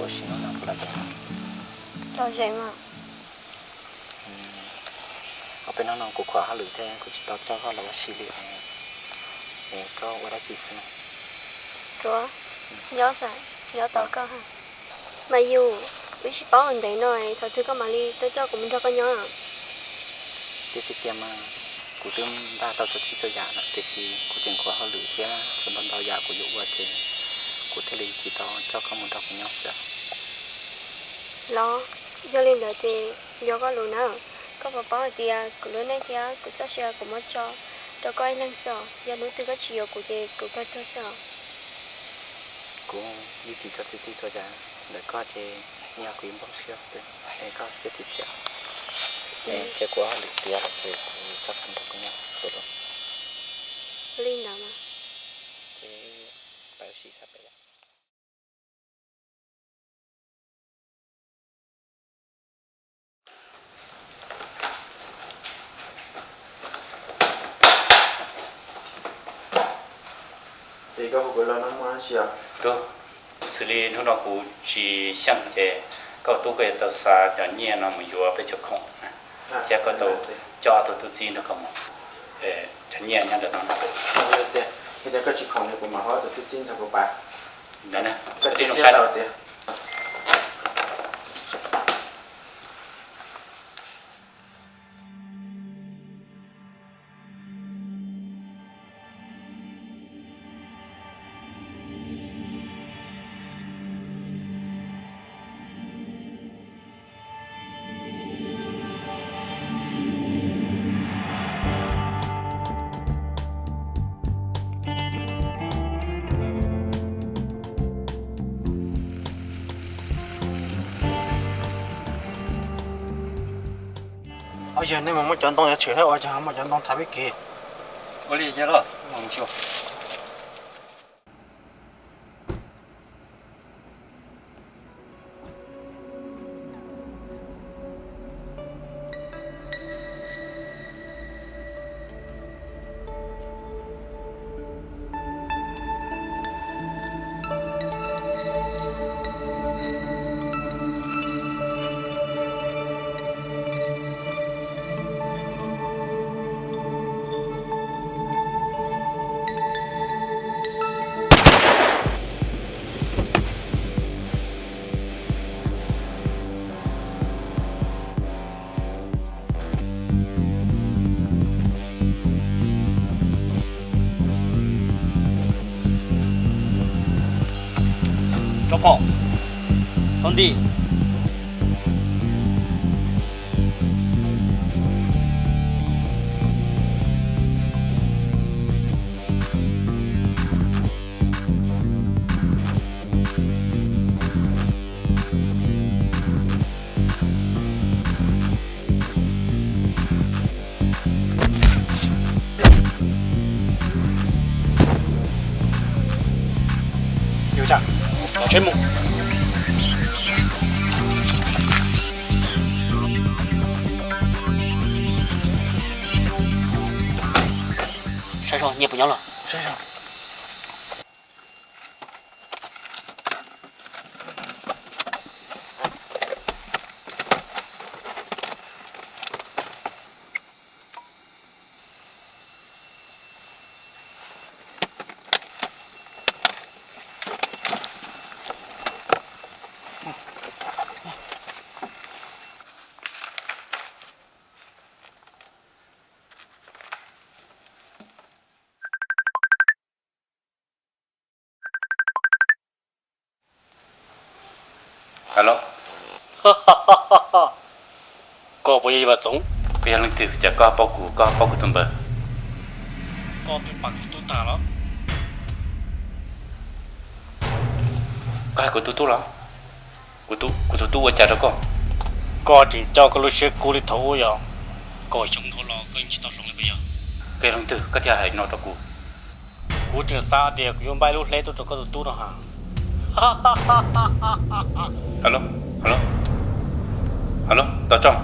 Lub sim no no kuv los ces, los zeem mas. Ob peb hnub no kuv khuam hauj lwm thiab kuv tsis tau coj koj los ua si li. Koj ua dab tsi xwb no? Tuav, nyob xwb, nyob tos koj. Mas yus, wb tsis paub ua ntev no, thaum twg koj mam li tuaj coj kuv mus nrog koj nyob? Txiv txiv txiv mas, kuv twb npaj tau txhua txhij txhua yam lawm tiam sis kuv tseem khuam hauj lwm thiab txhua ntau ntau yam kuv yuav ua ces kuv thiaj li tsis tau coj koj mus nrog kuv nyob xwb. Los, yog li ntawd ces yog koj lus na. Koj puas paub hais tias kuv lub neej thiab kuv txoj sia kuv muab tso rau koj ib leeg xwb os. Yog hnub twg koj tsis yuav kuv ces kuv kawg tuag xwb os. Kuv yeej tsis txhob txhij txhij txhua yam ntawm koj ces yog kuv ib npoob siab xwb es koj siab tsis txias. Ces kuv hauj lwm tiav lawm ces kuv coj koj nrog kuv nyob xwb los. Li ntawd mas. Ces pab ua si sab pem. Xws li hnub no kuv tsis xyeej ces koj tub koj yuav tau xa cov nyiaj no mus yuav peb cov khoom thiab koj tau coj ob tug tub txib nrog koj mus. Cov nyiaj nyob ntawm no no. Koj tsis khoom kuv mam hu ob tug tub txib nrog kuv pab. Ntawd na, koj tsis zoo saib. Yog nej mus muab cov ntoo yuav tshwm thiab ua cas muaj cov ntoo thaiv peb kev. Ua li los. Rau phom, txhob nti. Saib zog nyiaj puas nyob los. Alo. Koj puas yog Vam Txoov? Koj yog leej twg? Cas koj paub kuv, koj paub kuv tus npawb? Koj twb pam kuv tub tag los? Koj hais kuv tus tub los? Kuv tus tub ua cas rau koj? Koj tseem coj koj lub siab kub li thaum ub yog? Kaum xyoo dhau los koj yeej tsis tau hloov li puas yog? Koj yog leej twg koj thiaj hais no rau kuv? Kuv tseem xav tias kuv yuav npaj ib lub hleb tuaj rau koj tus tub no ha. Alo, alo, alo, Tom Tsooj.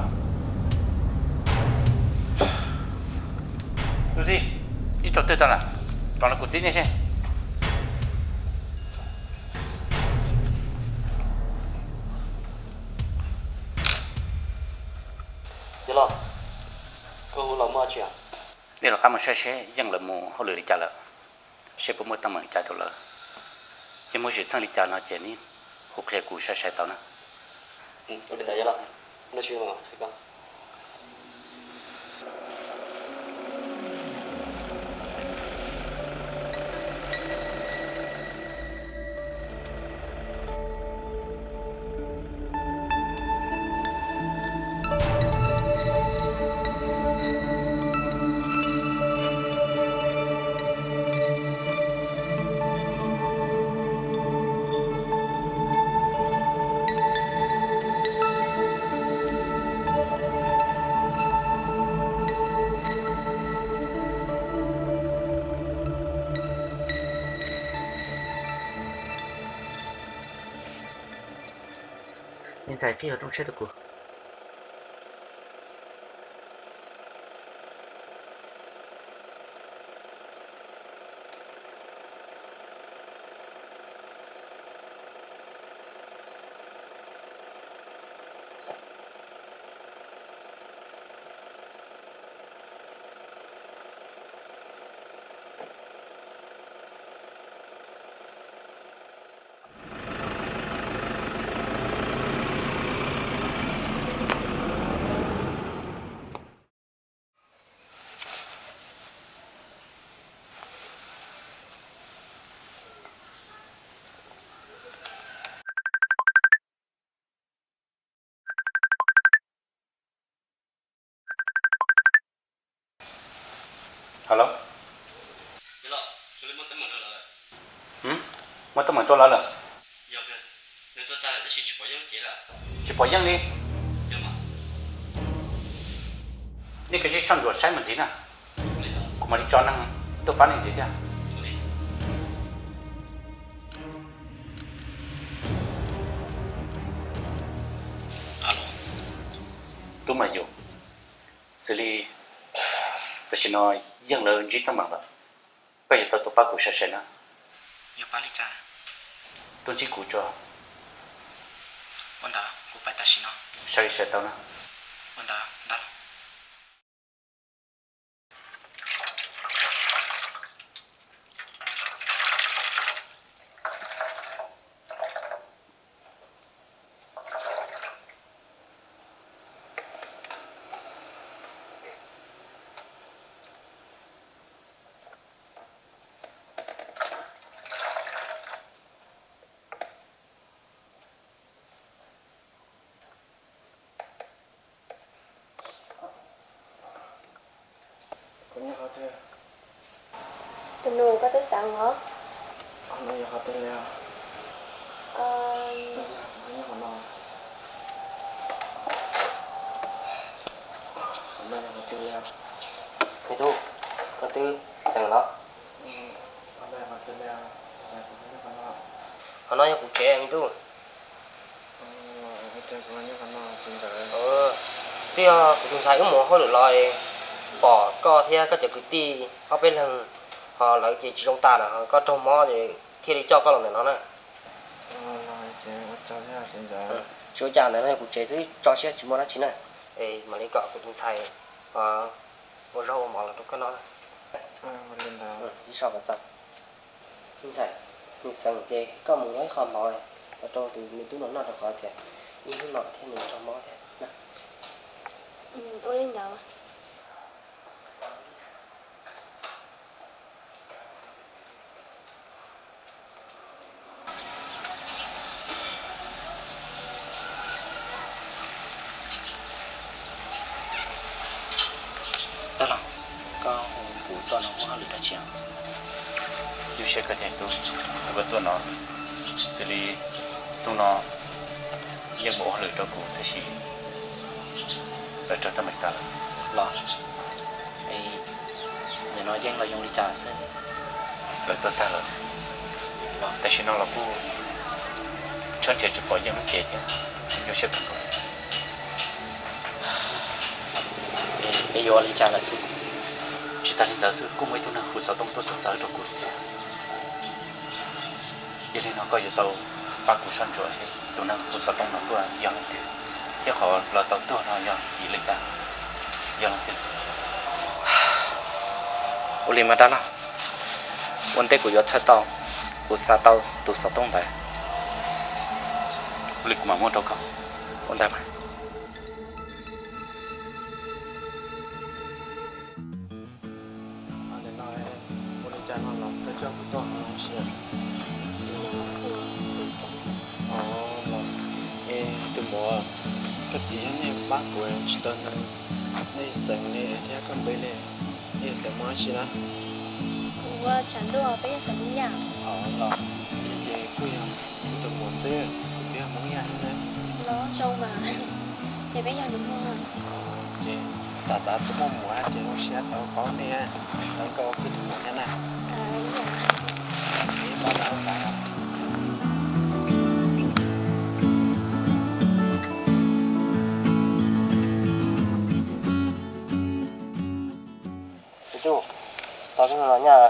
Tus txiv, ib tug twg tag lawm, los nrog kuv txib nej seb. Nej rov qab mus saib seb Yeej lawv mus hauj lwm li cas lawm, seb puas muaj teeb meem li cas rau lawv. Yog muaj tsis txheej li cas no ces neb hu qhia kuv sai sai tau na. Me ntxhais, fij hauv rooj tsheb rau kuv. Halo, muaj teeb meem rau lawv lawm. Tsis pom Yeej li. Nej kav tsij soj ntsuam saib mus ntxiv na, kuv mam li tso neeg tuaj pab nej ntxiv thiab. Tub Mas Yus, xws li tam sim no Yeej lawv ntsib teeb meem lawm, koj yuav tau tuaj pab kuv sai sai na. Tuaj ntsib kuv tso. Ua ntawd kuv pais tam sim no. Sai sai tau na. Ua ntawd nrog. Tus nus, koj twb xeev los? Me tub, koj twb xeev los? Qhov no yog kuv tsev me tub. Twb yog kuv tus ntxhais wb mus hauj lwm los pom koj thiab koj cov kwv tij ob peb leeg, ho lawv ces tsis zoo tas lawm, koj raug mob ces thiaj li coj koj los ntawm no na. Tsis ua cas, ntawm no yog kuv tsev xwb, tso siab tsis muaj dab tsi na. Es mam li kom kuv tus ntxhais ua zaub ua mov los rau koj noj. Ib so kom txaus. Me ntxhais, nws xeev ces koj mus ua ib qho mov los rau tus me tub no noj rau qhov tias ib hnub no thiab nws raug mob thiab. Ua li ntawd. Dab laug, koj hu kuv tuaj no muaj hauj lwm dab tsi? Zoo siab kawg tiag tub, hu koj tuaj no, xws li hnub no Yeej mus ua hauj lwm rau kuv tab sis lawv raug teeb meem tas lawm. Los, nim no Yeej los yoo li cas xwb? Lawv tuag tag lawm. Tam sim no los kuj tshawb nrhiav tsis pom Yeej lub cev thiab, zoo siab kawg nkaus. Peb yuav ua li cas lawm xwb? Tsis tas li ntawd xwb, kuj muaj ib tug neeg hu xov tooj tuaj txog txawv rau kuv thiab. Yog li no koj yuav tau pab kuv soj ntsuam seb tus neeg hu xov tooj no tuaj yog leej twg, thiab qhov lawv tau tuag no yog vim li cas, yog leej twg. Ua li mas dab laug, ua ntej kuv yuav txhawj tau, kuv xav tau tus xov tooj ntawd. Ua li kuv mam muab rau koj. Ua ntawd mas. Ua li cas no los koj coj kuv tuaj hauv no ua si? Los, es tus muam, koj txiv thiab nej pab kuv tsis tau nug nej xeem li thiab koj npe li, nej xeem Hmoob dab tsi na? Kuv ua Tshav Ntuj, peb yog xeem Hmoob Yaj. Los, ces kuj yog kuv tus muam xwb, kuv twb yog Hmoob Yaj thiab na. Los zoo mas, ces peb yog nus muag. Ces xav xav tus muaj muam ces zoo siab tau paub nej, tau koj ua kuv tus muam thiab na. Tus tub, tau peb hnub no nyaj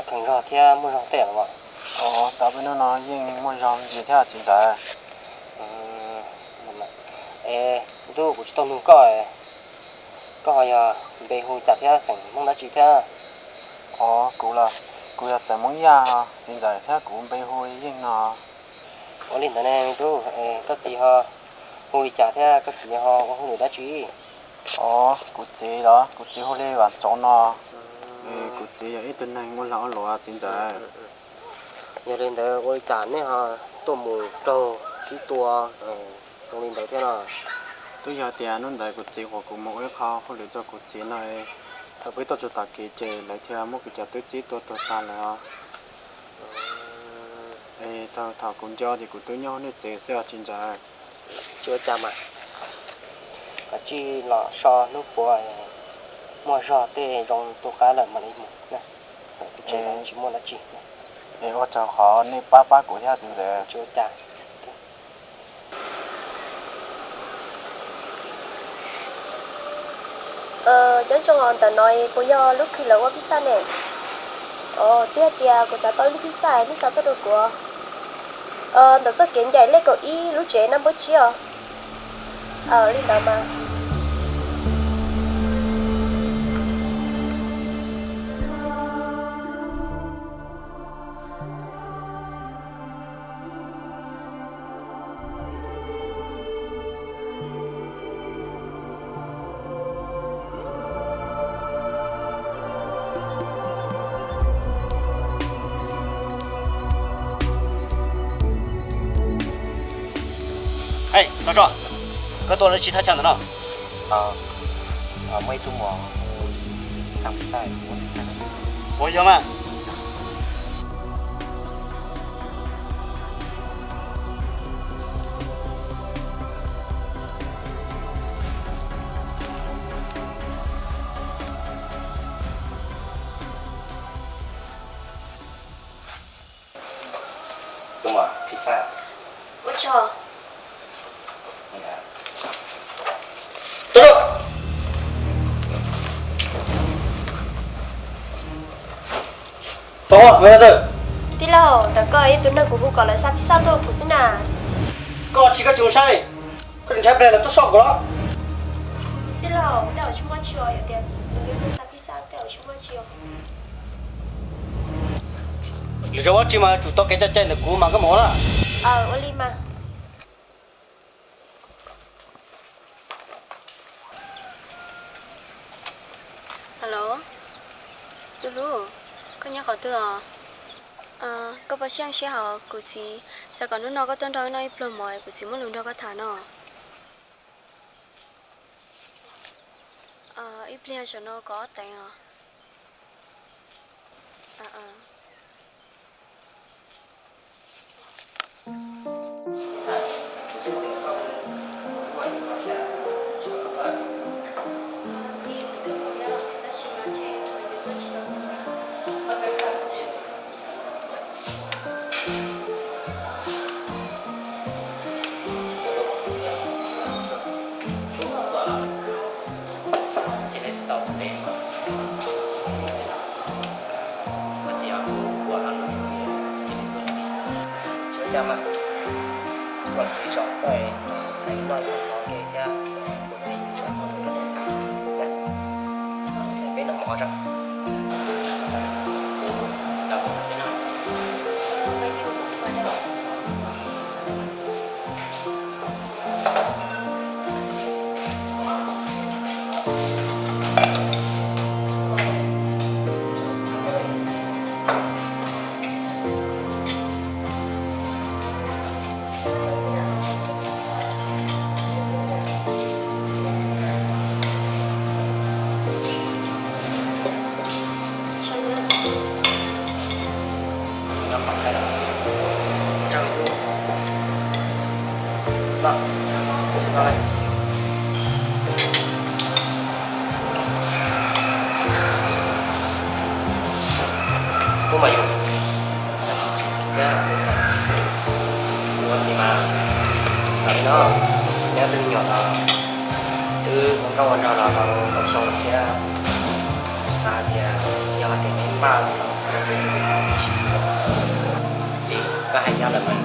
kheev zog thiab muaj zog tej los? Tau peb hnub no yeej muaj zog ntsis thiab txiv ntxawm. Es tus tub, kuv tsis tau nug koj, koj ho yog npe hu li cas thiab xeem Hmoob dab tsi thiab? Os, kuv los kuv yog xeem Hmoob Yaj txiv ntxawm, thiab kuv npe hu Yeej no. Ua li ntawd ne tub, koj txiv ho hu li cas thiab koj txiv ho ua hauj lwm dab tsi? Os, kuv txiv los kuv txiv hu li Vam Txoov no. Kuv txiv yog ib tug neeg ua lag ua luam txiv ntxawm. Yog li ntawd ua li cas nej ho tuaj mus raug sib tua zoo li ntawd thiab no? Twb yog tias hnub ntawd kuv txiv hu kuv mus ua ib qho hauj lwm rau kuv txiv no, thaum peb tuaj txog tom kev ces lawv thiaj muab kuv cov tub txib tua tuag tag lawm os. Es thaum kuv nco ces kuv twb nyob hauv nej tsev xwb os txiv ntxawm. Tsis ua cas mas, koj cia li los so hnub puav, muaj zog tej zoo tu qab lawm mam li mus, tsev tsis muaj dab tsi. Es ua tsaug qhov nej pab pab kuv thiab txiv ntxawm. Tsis ua cas. Cov zoo ntawm no puas yog lub khi lawv ua pizza ne? Twb hais tias kuv xav tau ib lub pizza, nej xa tuaj rau kuv. Ntawm txoj kev ncaim lej kaum ib lub tsev na npawb tsib os. Li ntawd mas. Toj Soj, koj tuaj lawv tsis thaj chaw ntawm no? Muaj ib tug muam xav pizza, puas yog mas? Tus muam, pizza. Ua tsaug. Tij laug, ntawm koj ib tug neeg kuv hu kom lawv xa pizza tuaj kuv xwb na. Koj tsis koj tsis mus saib li, koj tsis ntshai pliag lawv tuaj soj kuv los? Tij laug, tej zaum tsis muaj tsi os, yog tias nws yuav xa pizza tej zaum tsis muaj tsi os. Lwm zaus ua tsi mas tsum tau kev cai cai ntawm kuv mas koj mus ua na. Ua li mas. Hello, tus hlub, koj nyob qhov twg os? Koj puas xyeej siab hos kuv txiv, xav kom hnub no koj tuaj nrog noj ib pluag mov, kuv txiv muaj lus nrog koj tham no. Ib pliag saum no koj ob teev os. Tsis ua cas mas, kuv lam tiv zos koj, txhais noj ib pluag mov ke thiab, kuv txiv tsuas muaj lus nrog nej tham. Peb noj mov tso. Kuv mas yus, kuv ua txiv mas, xav li no, neb ob tug me nyuam los twb ua nkauj ua nraug los tau kaum xyoo lawm thiab, kuv xav tias yog hais tias neb npaj tau rau kuv, kuv xav tias tsis, txiv, koj hais yog lawm mas.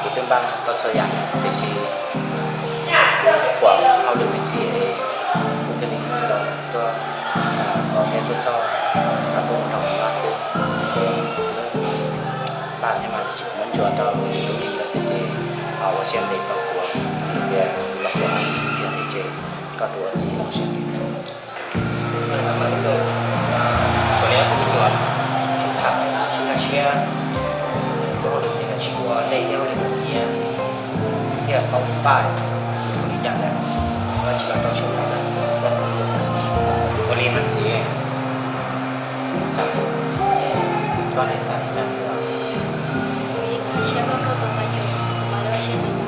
Kuv twb npaj tau txhua yam, tiam sis kuv nyuam qhuav hauj lwm me ntsis, kuv thiaj li tsis tau tuaj, tuaj txog, xav tuaj mus nrog kuv npaj xwb. Ces kuv twb npaj thiab mas, tab sis kuv muab ntsuas rau lub li ntawd xwb ces ho ua siab ntev tau kuv, vim tias kuv los kuv hais tias ces koj tus ua txiv los ua siab ntev. Txhua li ob tug me nyuam sib tham sib nkag siab, lub hauj lwm thiaj tsis ua dej thiab hauj lwm ua ciav, thiaj paub npaj ua li cas lawm, tsis los rau xyoo no lawm. Ua li mas txiv, koj xav li cas xwb? Kuv yeej nkag siab koj kawg mas, Maiv Yus, kuv mam li ua siab ntev.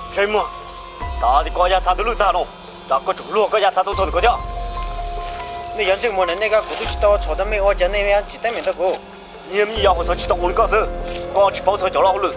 Ntsej muag, xav tias koj yaj txha tus lwj tag no, cas koj tseem luag koj yaj txha tuaj txog ntawm ko thiab? Nej cov ntsej muag na, nej koj kuv twb tsis tau txhom tau mej ua cas nej tsis teeb meem rau kuv. Niag me nyuam yaus hauv xav tsis tau ua li koj xwb, koj tsis paub xav cov loj hauj lwm.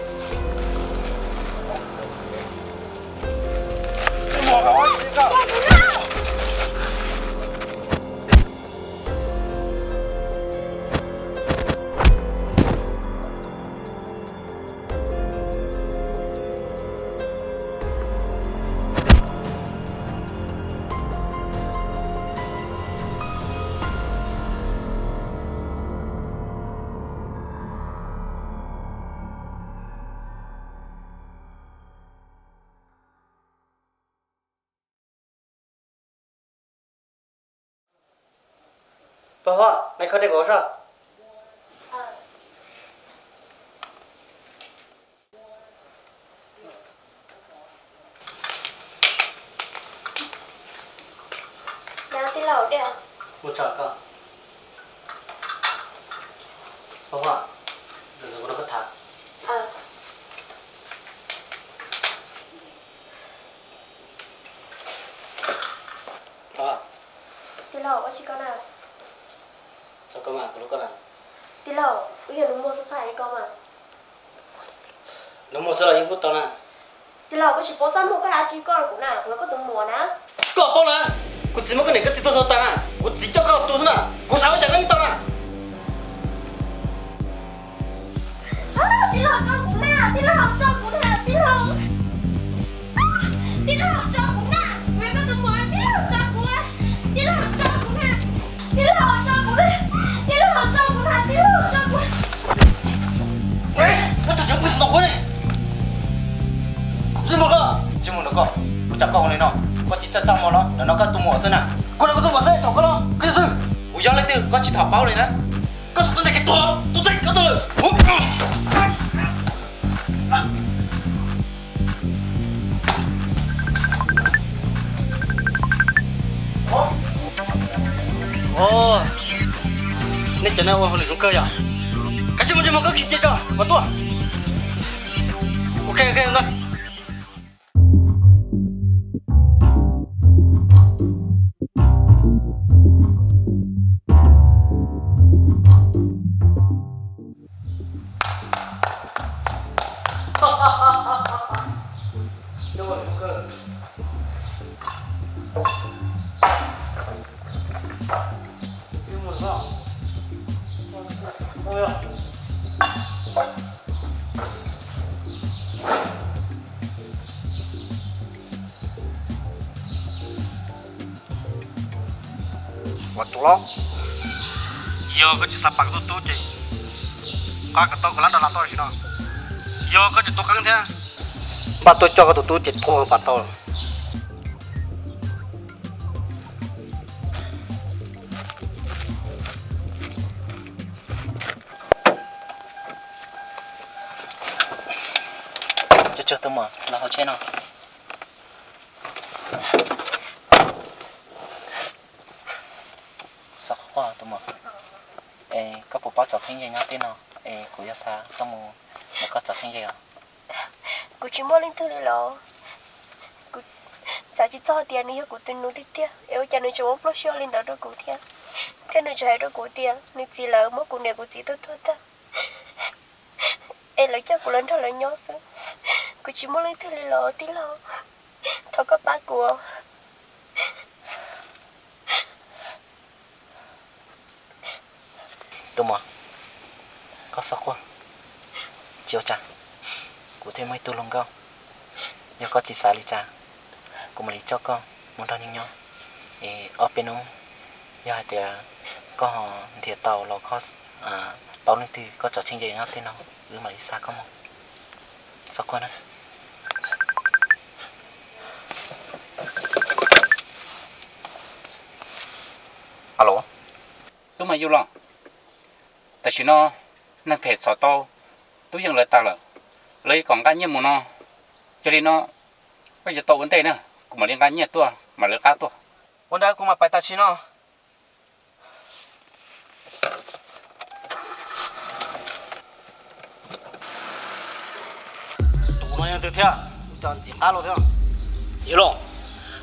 Pog Huab, nqa kho dej kom soj. Tij laug, dej. Ua tsaug koj. Pog Huab, kuv nrog koj tham. Tij laug, ua tsi koj na? Txhob koj mas, kuv hlub koj na. Tij laug, wb yog nus muag xwb xwb li koj mas. Nus muag xwb los yeej hlub tau na. Tij laug, koj tsis paub txaj muag koj hais tsi koj rau kuv na, kuv yog koj tus muam na. Koj paub na, kuv txiv muab koj niam koj txiv tua tag na, kuv txiv coj koj tu xwb na, kuv xav ua cas koj yeej tau na. Tij laug, tso kuv na, tij laug, tso kuv na, tij laug. Tij laug, tso kuv na, kuv yog koj tus muam na, tij laug, tso kuv. Tij laug, tso kuv na, tij laug, tso kuv na, tij laug, tso kuv na, tij laug, tso kuv. Koj tsis mus koj, tsis mus nrog koj, ua cas koj ua li no, koj tsis txaj txaj muag los, nim no koj tus muam xwb na. Kuv los koj tus muam xwb, txhaum koj los koj yog twg? Kuv yog leej twg koj tsis tau paub li na. Koj xav tuaj ntawm kev tuag los tuaj txog koj tuaj lawm. Nej cov no ua hauj lwm zoo kawg yom. Kav tsij mus ntsej muag koj kiag cia tso mas tuaj. Ok ok na. Ua tus los, yog koj tsis xav pam koj tus tub ces nqa kom tau koj lab nrog laj tau tam sim no. Yog koj tsis tua qeeb thiab, npaj tuaj coj koj tus tub ces tuag pas tau. Tus muam, los hauv tsheb no. Xav qhov quaj tus muam, es koj puas paub cov txheeb ze nyob teb no? Es kuv yuav xav tuaj mus nrog koj cov txheeb ze os. Kuv tsis muaj leej twg li los? Kuv xav tsis txog tias nws yog kuv tus nus tiag tiag, es ua cas nws tseem muab pluaj siab li ntawd rau kuv thiab, thiab nws tseem hais rau kuv tias nws txiv lawv muab kuv niam kuv txiv tua tuag tag, es lawv coj kuv los nrog lawv nyob xwb. Kuv tsis muaj leej twg li los tij laug, thov koj pab kuv. Tus muam, koj txhob quaj, tsis ua cas. Kuv thiaj muaj ib tug hluas nkauj, yog koj tsis xav li cas, kuv mam li coj koj mus nrog nws nyob. Es ob peb hnub, yog hais tias koj ho nrhiav tau los koj paub leej twg koj cov txheeb ze nyob teb no, wb mam li xa koj mus. Txhob quaj na. Alo, tub Mas Yus los? Tam sim no neeg phem txhom tau tub Yeej lawv tas lawm, lawv yuav kom nqa nyiaj mus no. Yog li no koj yuav tau ua ntej na, kuv mam li nqa nyiaj tuaj mam lawv qab tuaj. Ua ntawd kuv mam pais tam sim no. Tus no yog leej twg thiab, ua cas ntxim qab los thiab? Yawg los,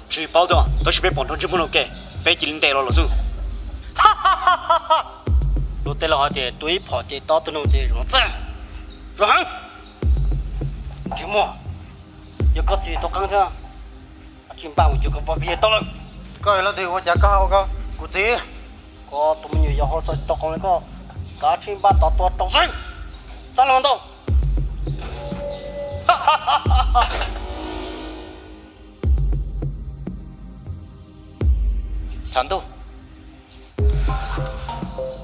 tsis paub thiab, tab sis peb pom nrog ntsej muag no ke, peb cia li ntes los lawm xwb. Luag tej laus hais tias tua ib phom ces tau tus nug ces zoo txaj, zoo heev. Ntsej muag, yog koj txiv tus qeeb thiab, tsis npaj mus cuag koj pog koj yawg tau lawm. Koj yog leej twg ua cas koj ho ua koj kuv txiv? Koj tus me nyuam yaus hauv xov tos qoos li koj, kav tsij npaj tov tua rau xwb. Txoj hmoo ntau. Tshav ntuj.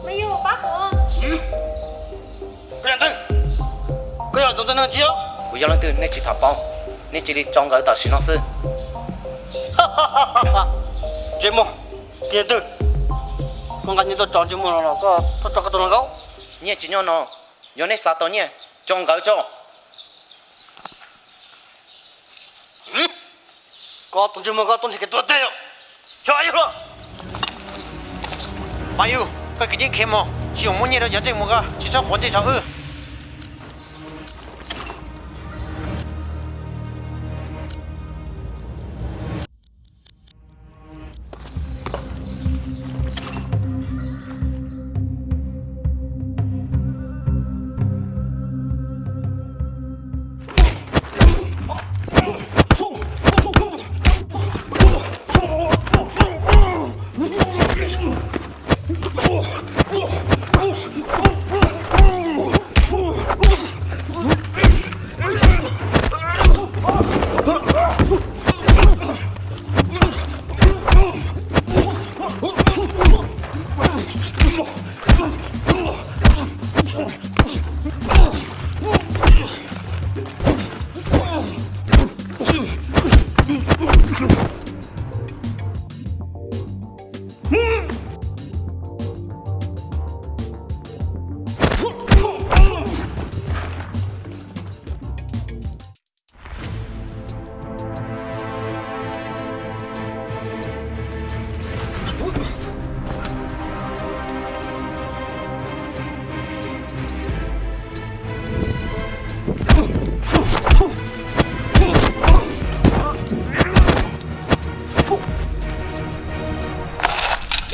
Koj yog leej twg? Koj yog txog tus neeg tsis yog? Kuv yog leej twg nej tsis tham paub, nej cia li tso nkawd tam sim no xwb. Ntsej muag, koj yog twg? Koj nqa nyiaj tuaj tso ntsej muag no los koj tuaj tso koj tus hluas nkauj? Nyiaj tsis nyob no, yog nej xav tau nyiaj, tso nkawd tso. Koj tus ntsej muag koj tuaj nrhiav kev tuag teg yog xyov yog luag. Mas Yus, koj kwv yeej khiav mus, tsis yog muab nyiaj rau cov ntsej muag ko, tsis txhob quav ntsej rau wb.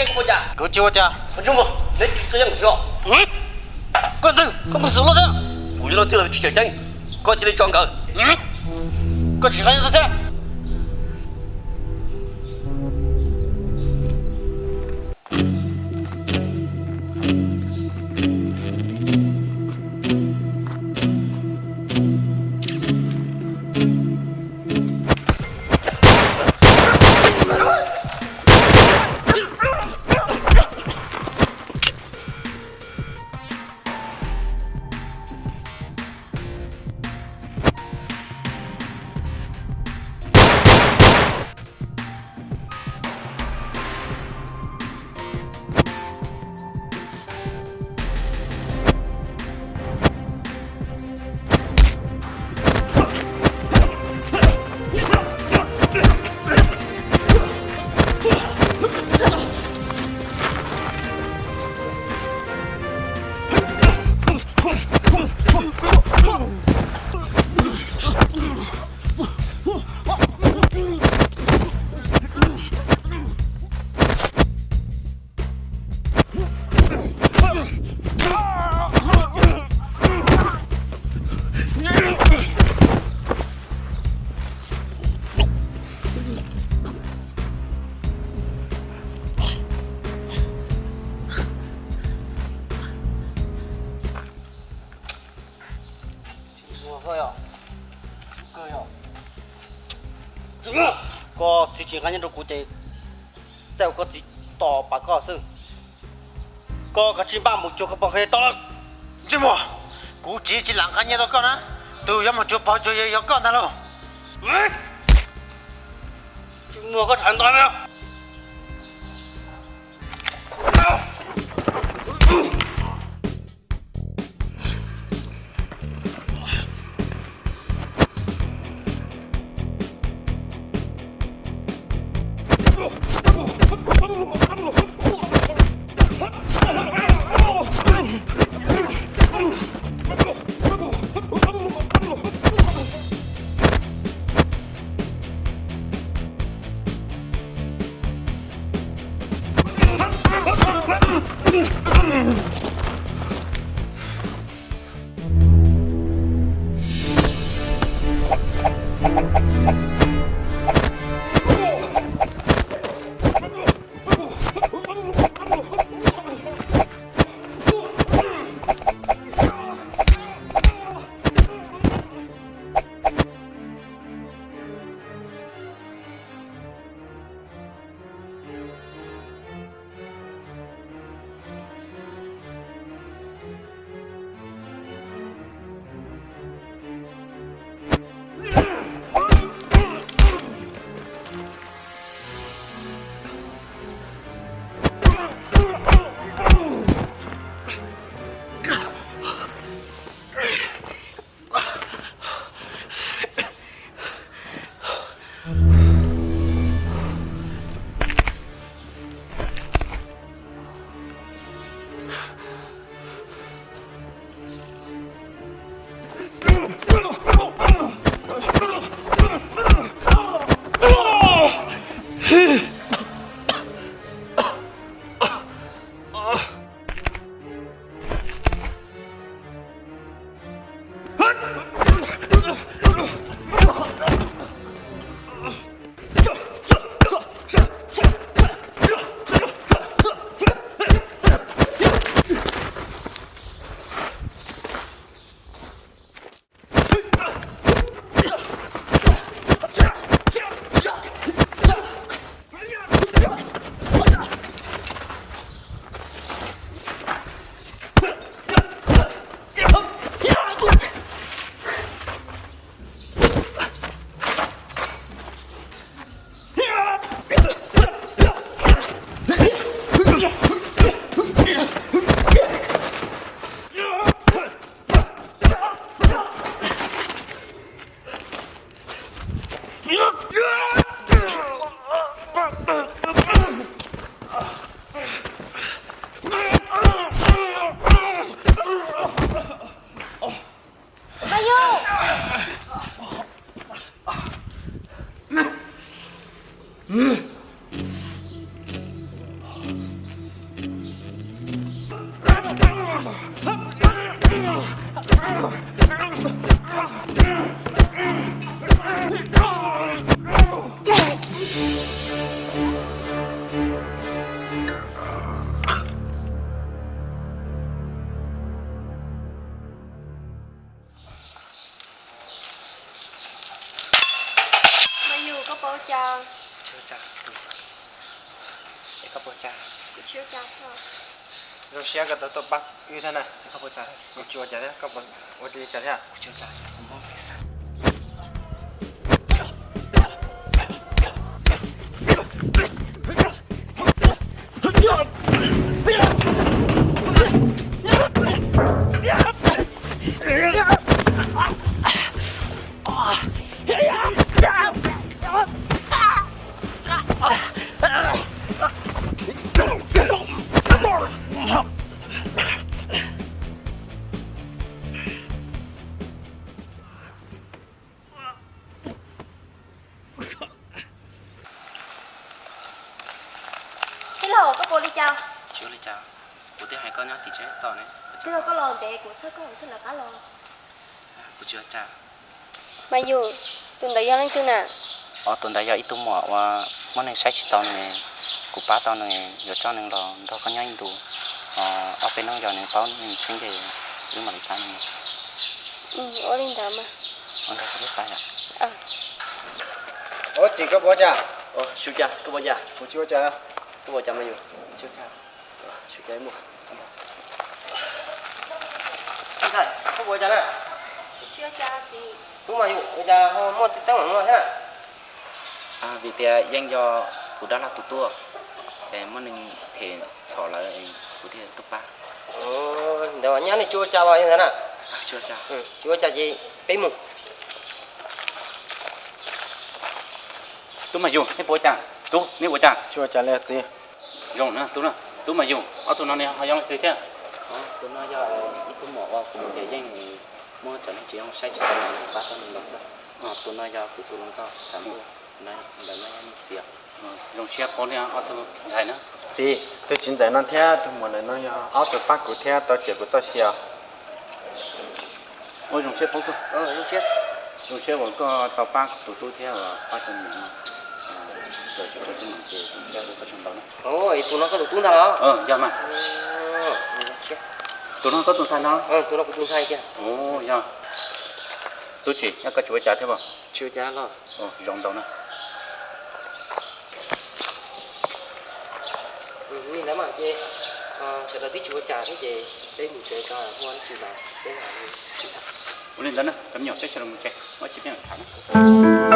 Yeej ua cas? Kuv tsis ua cas. Neb cia li tso yeej sim no. Koj twg, koj muaj xwm loj thiab. Kuv yog leej twg los tsis tseem ceeb, koj cia li tso nkawd. Koj tsis nqa nyiaj tuaj thiab. Koj txiv tsis nqa nyiaj rau kuv ces tej zaum koj txiv tos pam koj xwb. Koj kav tsij npaj mus cuag koj pog qhia tau lawm. Ntsej muag, kuv txiv tsis lam nqa nyiaj rau koj na, tus yuav mus cuag pog cuag yawg yog koj ntag lauj. Muag koj tham ntau me. Mas Yus, Mas Yus, koj puas ua cas? Kuv tsis ua cas. Es koj puas ua cas? Kuv tsis ua cas thiab. Zoo siab koj tau tuaj pab wb thiab na. Es koj puas ua cas? Kuv tsis ua cas thiab, koj puas ua li cas thiab? Kuv tsis ua cas, kuv mob pes xwb. Tij laug, koj puas ua li cas? Tsis ua li cas, kuv twb hais koj nyob tim tsev tos ne. Tij laug, koj los ntev kuv txhawj koj, kuv thiaj lawv qab los. Kuv tsis ua cas. Mas Yus, tus ntawd yog leej twg na? Os, tus ntawd yog ib tug muam uas muaj neeg saib tsis taus nws, kuv pab tau nws, yuav coj nws los nrog koj nyob ib ntus. Ob peb hnub yog nws paub nws tseeb ces wb mam li xa nws mus. Ua li ntawd mas. Ua ntawd kuv thiaj pab yom. Ua txiv, koj puas ua cas? Ua, tsis ua cas, koj puas ua cas? Kuv tsis ua cas. Koj puas ua cas mas yus? Tsis ua cas. Tsis ua cas muaj. Ntxhais, koj puas ua cas na? Tsis ua cas txiv. Hnub mas yus ua cas ho muaj teeb meem no thiab na? Vim tias yeej yog kuv dab laug tus tub, es muaj neeg phem txhom lawv, kuv thiaj tuaj pab. Ntawd nyab nej tsis ua cas los yog ntawd na? Tsis ua cas. Tsis ua cas ces peb mus. Tub Mas Yug, nej puas ua cas? Tub, nej puas ua cas? Tsis ua cas li txiv. Zoo na, tub na, tub Mas Yug, ob tug no nws ho yog leej twg thiab? Tus no yog ib tug muam uas kuv mus ces yeej muab cov neeg tsis zoo saib tsis tau los pab tau nws los xwb. Tus no yog kuv tus hluas nkauj Xav Ntuj, ntawm no yog nws txiv. Zoo siab paub nej ob tug ntxhais na. Txiv, tus txiv ntxawm no thiab tus muam ntawm no yog ob tug pab kuv thiab tau cawm kuv txoj sia. Ua zoo siab paub koj. Zoo siab uas koj tau pab tus tub thiab uas pab tus muam no. Txawm tsis tau teeb meem ces zoo siab ua koj tsaug ntau na. Tus no koj tus tub ntag los? Yog mas. Tus no koj tus ntxhais ntag? Tus no kuv tus ntxhais tiag. Yog. Tub tsis, yog koj tsis ua cas thiab mas? Tsis ua cas los. Zoo ntau na. Li ntawd mas ces sawv daws twb tsis ua cas thiab ces peb mus tsev tso, muaj dab tsi los peb mam li sib tham. Ua li ntawd na, cov me nyuam peb sawv daws mus tsev, muaj dab tsi peb mam tham na.